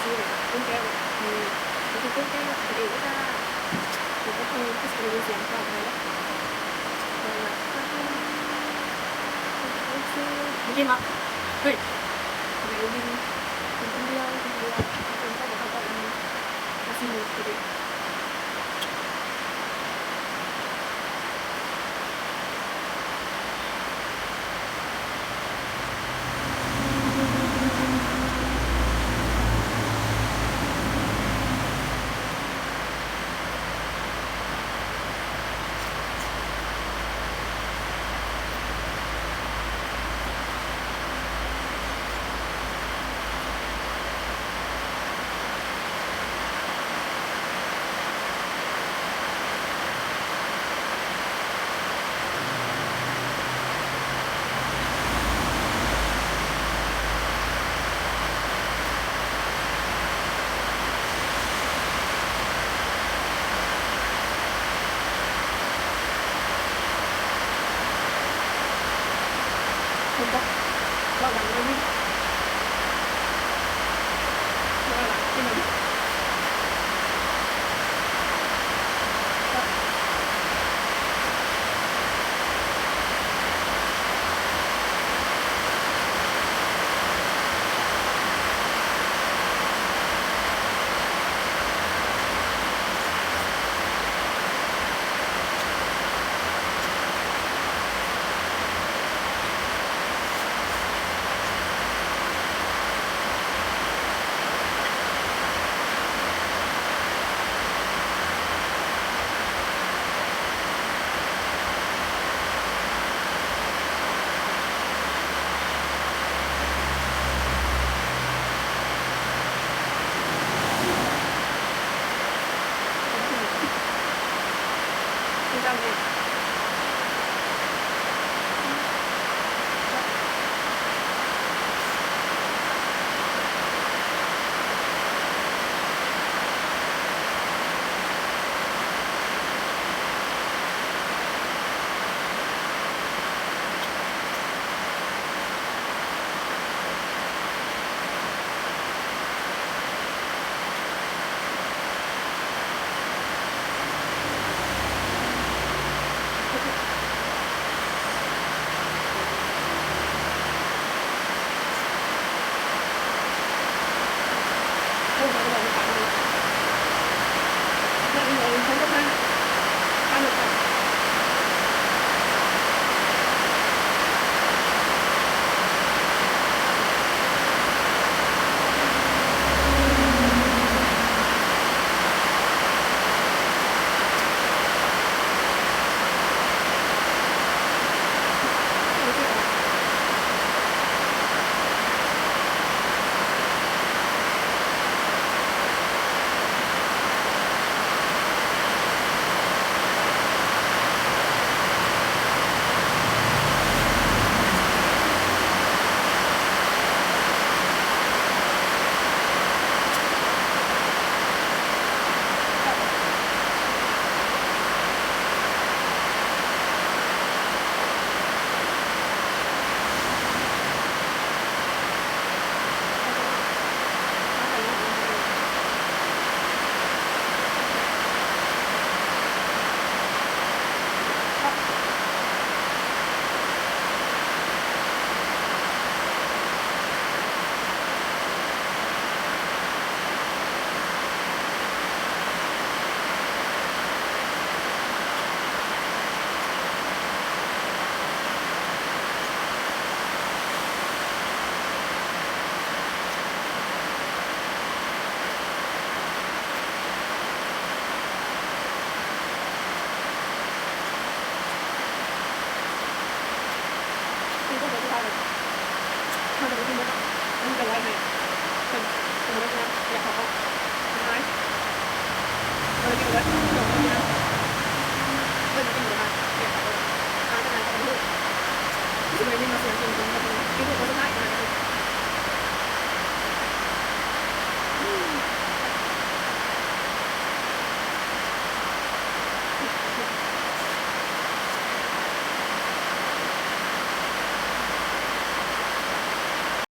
ມີແບບເປັນແກ້ວ ມີ ມີເປັນແກ້ວ ເປັນເອກາ ເປັນກະໂທງ ຄືຊິໄດ້ຍິນສຽງເຂົາເລີຍ. ໄດ້ຍິນບໍ່? ເຮີ້ຍ ໄດ້ຍິນ ກິນຄົນດຽວ ກິນຄົນດຽວ ກິນໄປບໍ່ເຂົ້າກັບອັນ ກາຊິໂນ ຄືເດ. ເຫັນບໍ່? ເວົ້າດັງໄວ້ວິນ ເວົ້າຫຼາຍກິນນຳ. ກິນເຂົ້າເບິດຜູ້ຊາຍເລີຍ ມັນກໍບໍ່ໄດ້ກິນເບິດເນາະ ມັນແຕ່ໄວ້ໃຫ້ເພິ່ນ ເພິ່ນບໍ່ໄດ້ກິນນຳ ຢາກເຂົ້າເອົາ ມັນຫຼາຍ ບໍ່ໄດ້ກິນເບິດ ເພິ່ນບໍ່ໄດ້ກິນນຳ.